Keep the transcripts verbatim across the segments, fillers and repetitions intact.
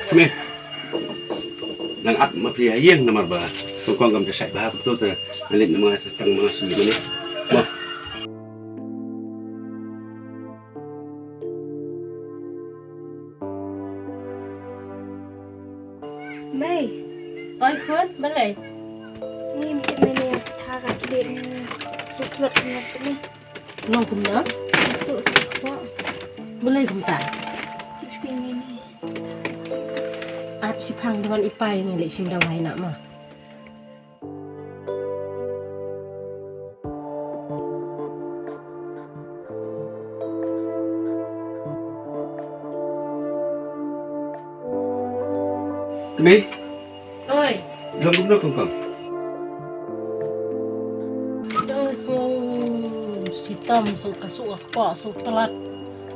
Me. Nang ap ma phi ha ïing namar ba Kong Kong kam da shait bha kumto te. Nang leit namar tang ma shu leit ma ne. Mo. Mei. Oi khun, balei? Ni mei ni tha ka klet ni. Suklat ni ni. Long kumno? Suk suk. Balei kumta? Terus kini ni. Ap shiphang don i Pai ngi leit shim dawai na ma. Kmie? Oi. Long kumno Kong Kong? Dah so sitam so kasuk apa so telat.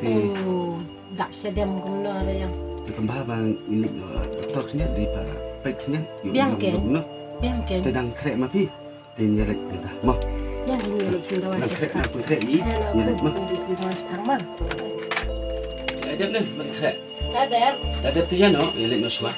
Ti. Oh. Dap shadem kumno re yang. Te kam bha ba ngin leit noh doktor khyndiat, dei para peit khyndiat. Biang ke. Biang ke. Te dang khreh ma phi. Te ngin ïa leit mynta mo. Ïa ngin ïa leit shim dawai. Dang khreh na phi khreh i. Ïa leit ma. Ïa dep ne ban khreh. Ïa dep. Ïa dep te ïa noh, ïa leit noh shuwa.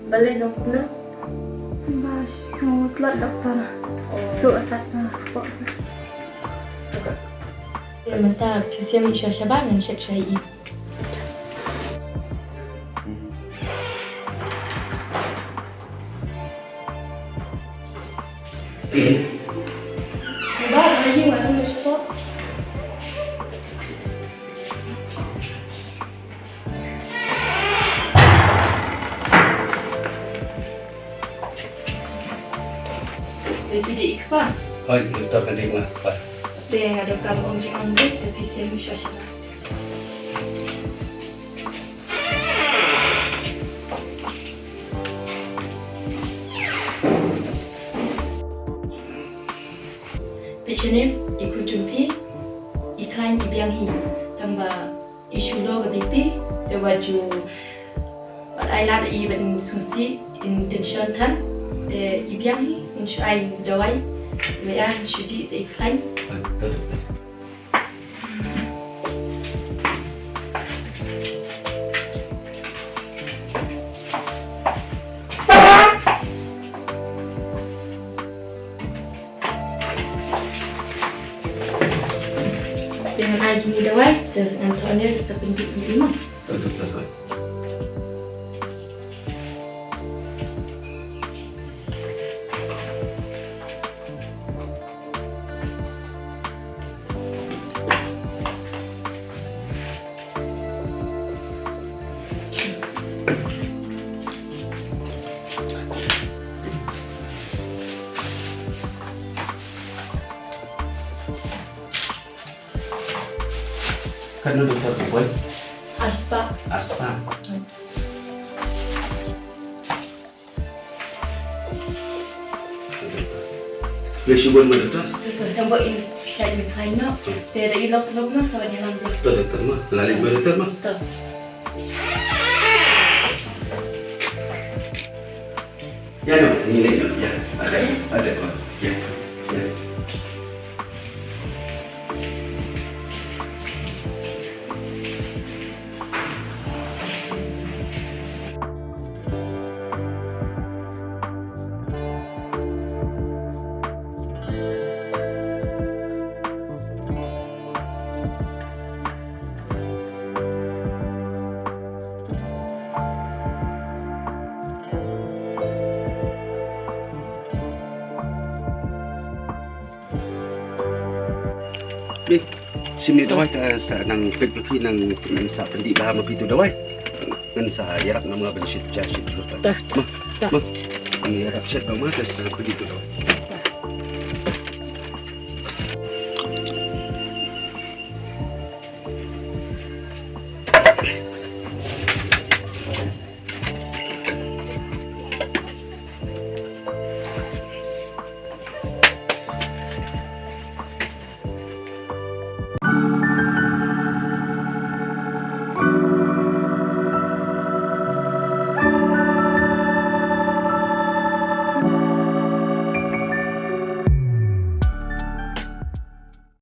Balei nong kumno? Ba shu tlot doktor. Shu atat na pok. Ïa mynta phi shem i sha shabar ngan check sha i. Shabar ha ïing ngan check. Te phi dei i kpa? Hooid, doktor, nga dei i kpa. Te nga donkam ong jingong ruh, te phi shem shuwa shuwa. Peit shane, i khun jong phi i khlaiñ i biang hi, tangba i shu low ka B P, te wat ju, wat ai lad ïa i ban sngewsih, in tension than, te i biang hi, ngin shu ai dawai, te wat ïa shu dih te i khlaiñ. Te ngan ai kine ki dawai, te ngan thoh ne sa pyndih ïa i mo. Katno doktor ka poi? Arspah. Arspah. Hmm. Khublei shibun ma doktor. Doktor, dang bok in shait mih khlaiñ noh. Te da i lok lok noh sa wan ïalam doktor. To doktor ma, la leit ma doktor ma. Doktor. Ïa noh, ngi leit noh, ïa. Ada, ada ma. Ïa, ïa. Dei, shim ne dawai, ka sa nang peit ba phi nang, nang sa pyndih bha ma phi tu dawai. Ngan sa ïarap namar ban shit ja shit jrut. Ta. Ma, ta. Ma. Ngi ïarap shet ba ma ka sa pyndih tu dawai.